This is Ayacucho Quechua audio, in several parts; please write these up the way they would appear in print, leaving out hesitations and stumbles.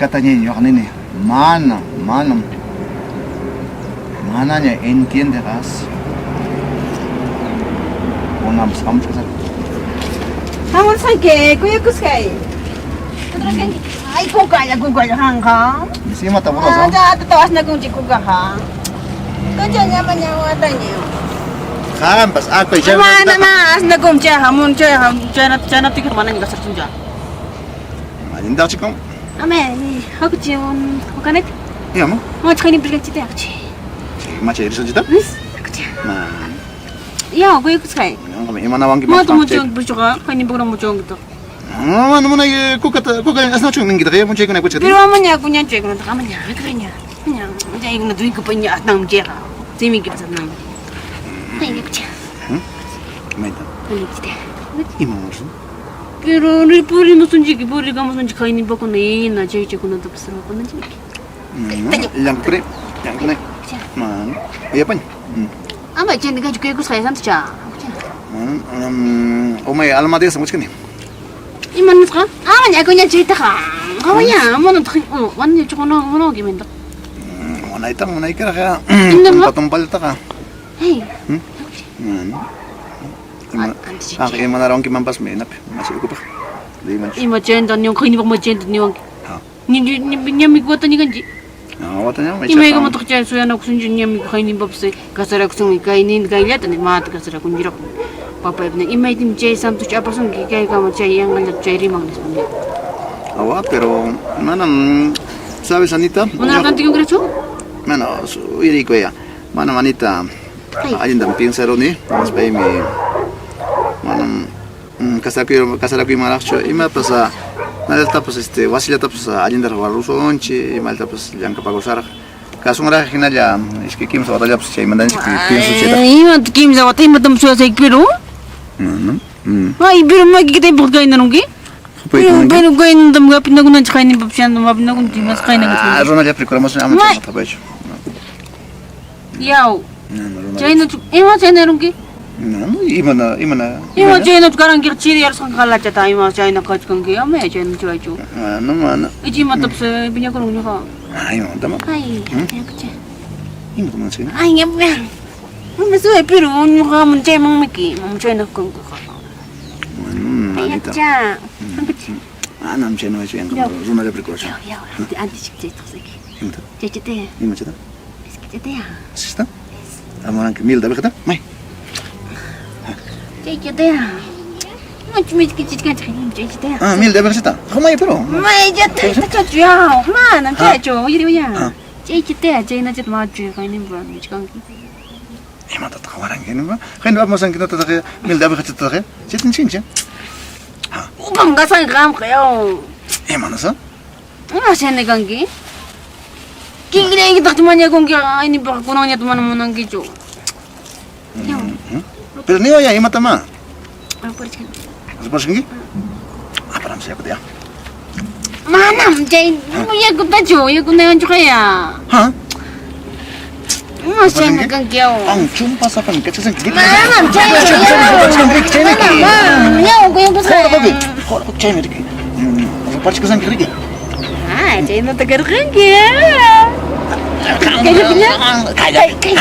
Haykataña ñuqa nini, mana, manam, manaña entiendeq as. Kunanpas hamuchkasaq. Hamusqanki, kuyakusqay. Ay, kukalla, kukalla, qanqa. Imata ruwasaq? Tata asnakunchik kukaqa. Kuchalla maña wataña. Qampas akuy chay. Mana, mana, asnakum chayqa, mun chayqa, chayna chaynaptika manaña kasarchuncha. Allintaqchi kan. Ame, hakuchi, hukanayta. Ima? Machkhayni pirkanchita hakuchi. Machay risunchita? Hakuchi. Ma. Ya, kuyakusqay. Imanawanki Mata muchonki pirchuqa, khayninpukuna muchonkitaq. Mana munay kukata kuka asnachun ninkitaq munchaykuna kuchkata. Pero amaña kuñanchaykunataqa amaña, amaña. Amaña, chaykuna tuykupaña asnanmi chayqa. Simiykipas asnanmi. Khaynakucha. Mayta? Khaynakuchita. Ima munasun? Pero purimusunchik, purikamusunchik khayninpakuna hina chaychakunatapas ruwakunanchik. Llank'akuni, llank'akuni. Mana. Uyapaña. Ama chayna kanchu kuyakusqay santocha. Umay almadigas muchkani. Ima nisqa? Amaña kuña chaytaqa. Qawaya, manataq mana chukuna munanki minta. Munayta munaykarqa. Indama? Tumpallataqa. Hey. Mana. Ima imanarawankimanpasmi inapi machikupaq. Rimanchu. Ima chayta niwan khaynipaq ma chayta niwanki. Ha. Ñami wataña kanchik. Watañam Imaykamataq chay suyanakusunchik ñami khayninpapas casarakusunmi kaynin kayllata ni mata casarakunchiraq. Papaypa nin imaytam chay santocha apasunki kaykama chay yanqallata chay riman nispa nin. Awa, pero manam, sabes Anita? Munarqantikunkichu? Mana, uyariykuya. Manam Anita, allintam piensaruni, nispaymi manam casarakuy casarakuymanraqchu imapas imallatapas este wasillatapas allintaraq ruwarusunchik, imallatapas llank'apakusaraq. Kasunraq hinalla iskay kimsa watallapas chaymantanchik pienso chayta. Imata kimsa wata imatam suyasayki pero? Ay, pero makikita kaynarunki? Pero pero kaynatam hapinakunanchik khayninpapas chaynatam hapinakunchik imas Ah, runalla prikuramusun ama May. chayta qhapaychu. Yaw. Chaynachu ima chaynarunki? No, imana imana. Ima chaynachu karankiqa chiriyarusqanki qalachata ima chayna kachkanki ama chayna chaychu. Mana mana. Icha imatapas piñakurunki ñuqa. Ay, imamantama. Ay, yakucha. Imata munachkani? Ay, ña. Ima suway pero ñuqa mana chaymanmiki, mana chayna kankiqa. Anita. Yakucha. Manam chaynachu yanqa runalla prikurachu. Yaw, yaw, antichik chaytaqsayki. Imata? Chaychata. Imachata? Iskichataya. Sista? Amuranki mil dabijata? May. Chaychataya. Mucho michkichichkanchik chaychataya. Ah, mil dabijata. Humay pero. May yata chachu yaw, manam chaychu, uyari uya. Chaychataya, chaynachata machu khayninpa michkanki. Imatataq waranki nima? Khayna apamusanki noqataqa mil dabijachataqa. Chaytan chincha. Upam kasanki qamqa yaw. Imanasa? Ima chayna kanki? Kikillaykitaqchu mañakunki ayninpaq kunanñata mana munankichu. Yaw. Pero niwaya imatama. Aparichkani. Rupashkanki? Aparam yakuta ya. Manam chay yakutachu, yakunawanchu qaya. Ha? Ima chayna kanki yaw. Ang chumpa sapan kachasanki. Manam chayna yaw. Manam, yaw kuyakusqay. Chaymi riki. Rupachkasanki riki. Ah, chaynata karqanki. Kayllapiña? Kayllapi.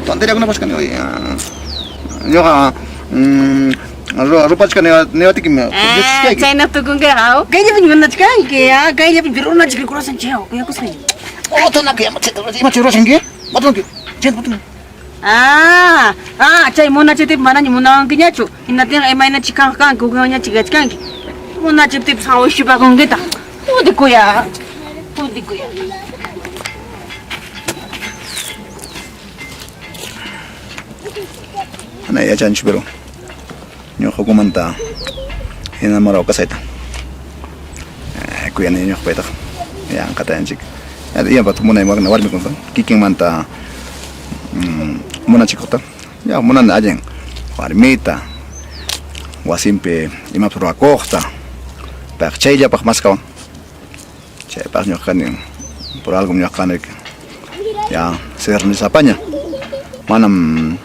Tonteriakuna pachkani. Ñuqa rupachka niwatiykim Ah, chayna tukunkiqa. Kayllapiña munachkanki, ah, kayllapiña pero unachik kurasan chay kuyakusqay. Otonaki imachi rurashanki? Matunki. Chay matunki. Ah, ah, chay munachitipi manaña munawankiñachu. Hinaptinqa imaynachi kanqa kanki, hukñachi kachkanki. Munachiptipas hawishipakunkitaq. Pudikuya. Pudikuya. Mana yachanchu pero ñuqa ukumanta enamorado kasayta. Kuyani ñuqa paytaqa. Yanqatayanchik. Imapat munay waqna warmikunata kikinmanta munachikuqta. Ya munani allin warmita wasinpi imapas ruwakuqta. Payqa chayllapaq maskawan. Chaypaq ñuqa kani por algo ñuqa kani ya cernisapaña. Manam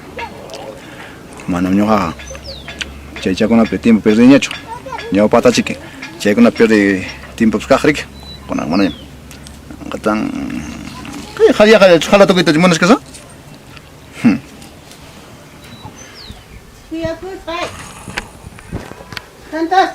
manam ñuqaqa chaychakunapi tiempo perdiyñachu. Ñawpaqtachiki chaykunapi perdiy tiempopas kaq riki. Kunan manañam. Qatan kay qhali qhala tukuytachu munachkasa? Suyakusqay. Santos.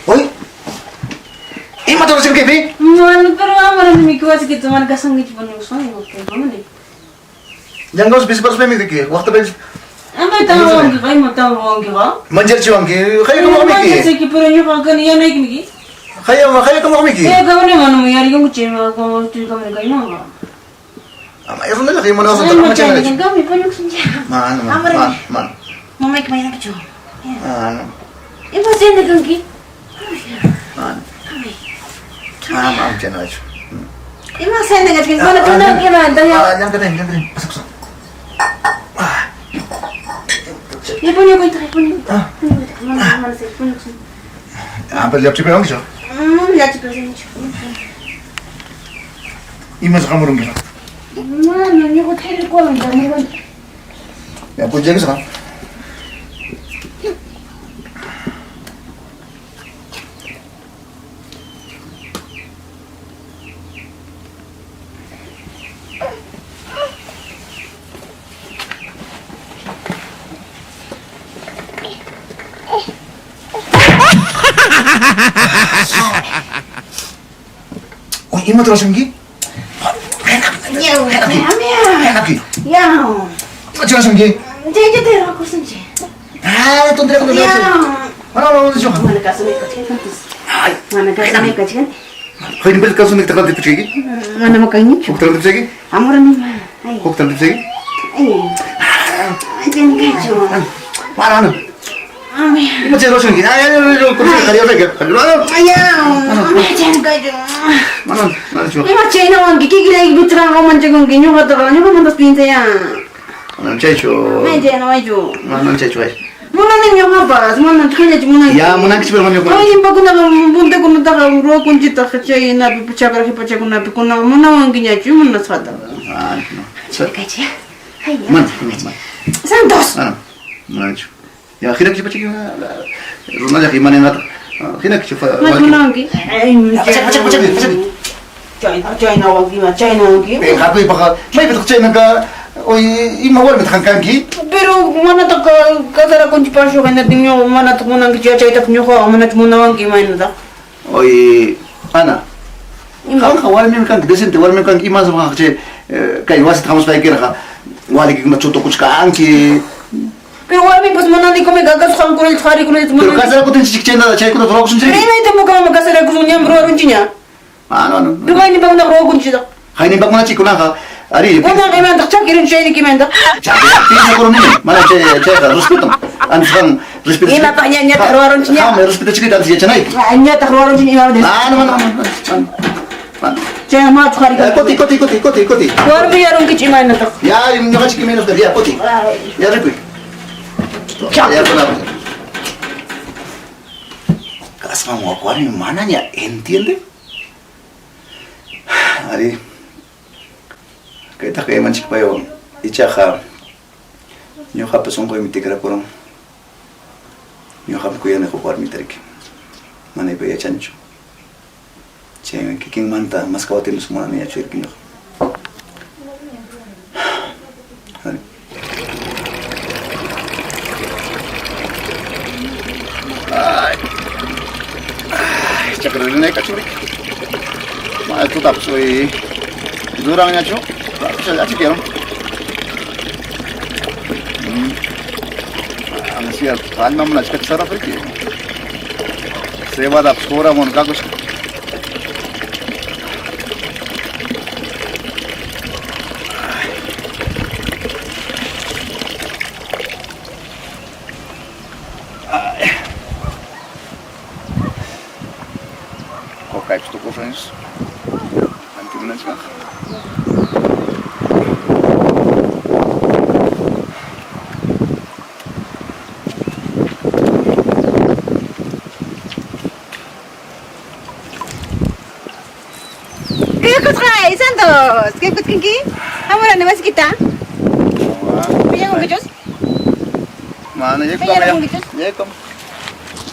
Oy. Imata ruwashankipi? Mana, pero amara mikuwasykita mana kasankichu puñukusqanki, mana. Yanqapas pisiparuspanmi riki, waqtapipas Ama tawankiqa, ima tawankiqa? Mancharchiwanki, qayakamuqmiki. Manchasayki, pero ñuqa kani yanaykimiki. Qayama, qayakamuqmiki. Kaya mana yarikunku chay kamani kaymanqa. Ama runallayqa imanawasanta ama chaynachu. Kami puñukusunchik. Mana, mana, mana. Mamayki mañankichu. Mana. Ima chayna kanki? Mana. Ama, ama chaynachu. Ima chayna kanki? Mana kunanki imanta ya. Llankataymi, llankataymi. Pasa, pasa. Ya puñukuytaq, puñukuytaq. Mana, mana, puñukusun. Ah, pero llapchipiwankichu? Llapchipiwankichu. Imas hamurunkichu? Mana, ñuqa thirikuwan Ya, pues llegues, ¿no? Uy, imata ruwashanki? Ya. Imata ruwashanki? Chayllata ruwakusunchik. Ah, tontería con Ya. Mana, mana, mana, Mana kasunaykachkan. Mana kasunaykachkan. Hayri kasunak taqlantipuchayki? Mana makaynichu. Huk taqlantipuchayki? Amurani. Ay. Huk taqlantipuchayki? Ay. Chinkachu. Mana, mana. Ima chay ruwashanki? Ay, ay, ay, ay, ay, ay, Ya. Chinkachu. Mana, mana chu. Ima chaynawanki kikillayki pichqanqa manchakunki ñuqataqa ñuqamantas piensaya. Mana chaychu. May chaynawaychu. Mana chaychu ay. Munani ñuqapas, mana qhillachu munanki. Ya, munankichu pero ñuqa. Ayninpakunaqa puntakunataqa ruwakunchitaq chaynapi chakra qipachakunapi kunaqa munawankiñachu munasqataqa. Ah, no. Chinkachu. Ay, Mana, mana. Santos. Mana, manachu. Ya, hinakichu pachaki runallaq imaninqata. Hinakichu Mana munanki. Ay, Pachaki, pachaki, pachaki. Chayna, chaynawanki, chaynawanki. Hapuypaqa maypitaq chaynaqa uy ima warmitaq kanki? Pero manataq casarakunchik pashuqa hinatin ñuqa manataq munankichu yachaytaq ñuqaqa manachu munawanki imaynataq. Oy, Ana. Qamqa warmim kanki, decente warmim kanki, imasmi qanqa chay kay wasita hamuspaykiraqa warikikuna chutukuchkanki. Pero warmipas munanikum kakasqankunallata qharikunallata Pero munani. casarakutinchik chayna chaykunata ruwakusunchik. Pero imaytam ñuqaman casarakusun ñam ruwarunchikña. Ah, no, no. Pero hayninpakunaqa ruwakunchikta. Hayninpakunachi kunanqa ari. Kunanqa imantaq chakirunchik chaynika imantaq. Piñakurunimi, mana chay chayqa respeto. Antes qan respeto. Imapaq ña ñataq ruwarunchik ña. Qam respetachikita antes yachanayki. Ñataq ruwarunchik imapaq. Ah, no, no, no, no. Chay machu qhari. Kuti, kuti, kuti, kuti, kuti. Warmi yarunkichik imaynataq. Ya, ñuqachik menos del ya, kuti. Ya ripuy. Ya, kuna. Kasqan warmi manaña entiende? Ari. Kaytaqa imanchikpayo ichaqa ñuqapas sunquymi tikrakurun. Ñuqapi kuyani huk warmita riki. Mana ipa yachanchu. Chaymi kikinmanta maskawatimus munani yachayki ñuqa. Ari. Ay. Ay, chakrarinaykachu riki. Mana tutapas uy duranñachu. Achikyaron. Es cierto, alma munachkachsaraqriki. Cebadapas juramun kakusqa. Kokaypas tukusunchis. Antimunachkaq. Kaykusqay, Santos. Kaykusqanki? Hamurani wasikita. Piñakunkichus? Mana yakum. Piñarakunkichus? Yakum.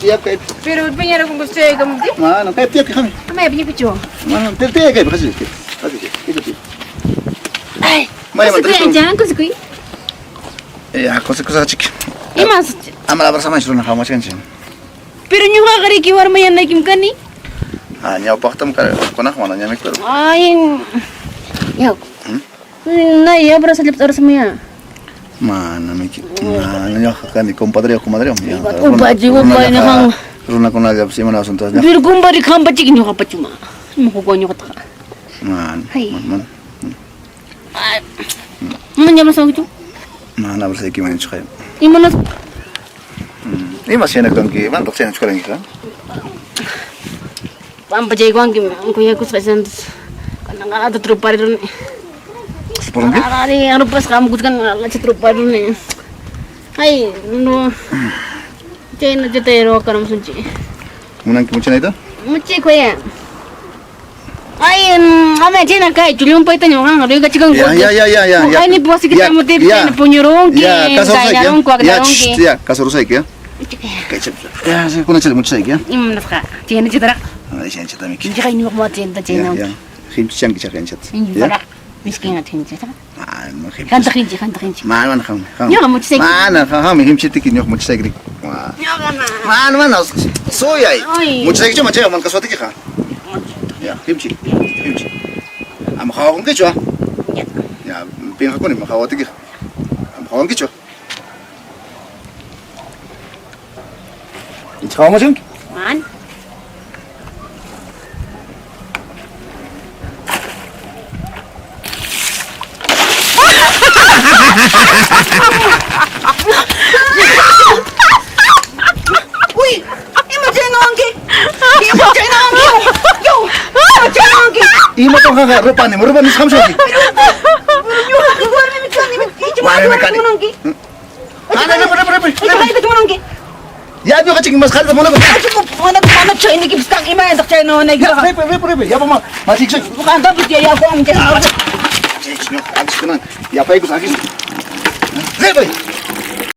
Tiyakay. Pero piñarakunkus chaykamuptin. Mana kay tiyakay hami. Amaya piñakuchu. Mana tiyakay hasi. Hasi. Hasi. Ay. Maya Kusikuy anchan, kusikuy. Ya, cosa cosa chiki. Imas. Ama abrazamanchik runa hamachkanchik. Pero ñuqaqa riki warmayanaykim kani. Ah, ñawpaqtam kunaq mana ñami pero. Ay. Ya. Nay, abrazallapas abrazamuya. Mana miki. Mana ñuqa kani compadre comadre. Upachi, upay na kang. Runakunallapas imanasuntas ña. Pero kumpare hampachiki ñuqapachuma. Ima ñuqataqa. Mana. Ay. Mana. Ay. Mana llamasankichu? Mana abrazayki manchaqay. Imanas Ima chayna kanki? Imanataq chayna chukarankiqa? pampachaykuwanki kuyakusqa Santos. Kananqata trupariruni. Suporunki? Ari, rupasqa hamukuchkan lacha trupariruni. Ay, no. Chayna chatay ruwakaramusunchik. Munanki muchanayta? Muchikuya. Ay, ama chayna kay llumpayta ñuqanqa riykachikanku. Ya, ya, ya, ya, ya. ya. Ayni wasiki Ya, chamutip ya. chayna puñurunki, Ya, kasarusayki. kaynarunku, Ya, aknarunki. ya, kasarusayki, ya. Kay Ya, sí, kunachata muchasayki, ya. Imanasqa, chayna chataraq. Ay, chayna miki. Inchaqay ñuqma chayna Ya, chayna. ya. Himchichanki chaqay chata. Inchaqay. Miskinqa chayna chataqa. Ah, no himchi. Qantaq hinchi, qantaq hinchi. Mana, mana, ham, ham. Ñuqa muchasayki. Mana, ham, ham, himchitiki ñuqa muchasayki. Ñuqa ma. Mana, mana, suyay. Ay. Muchasaykichu machayqa mana kaswatikiqa. Ya, himchi, himchi. Ama hawakunkichu, ah. Ya. Ya, pinqakuni ma hawatikiqa. Ama hawankichu. Ich hawamachunki? Man. Uy, ima chaynawanki? Ima chaynawanki? Yo, ima chaynawanki? Imataq qanqa rupani, rupani hamshanki. Pero ñuqaqa warmimi kani, icha Warmimi kani. munanki? Mana, repa, repa, repa. Icha mayta munanki? Ya, ñuqa chiki mas khalta munaku. Mana mana chaynikipas kan imayantaq chaynawanaykiqa. Repa, repa, repa. Ya, ma, machiksa. Qantapas yayakuwan chay. Yapaykus akis. Repa.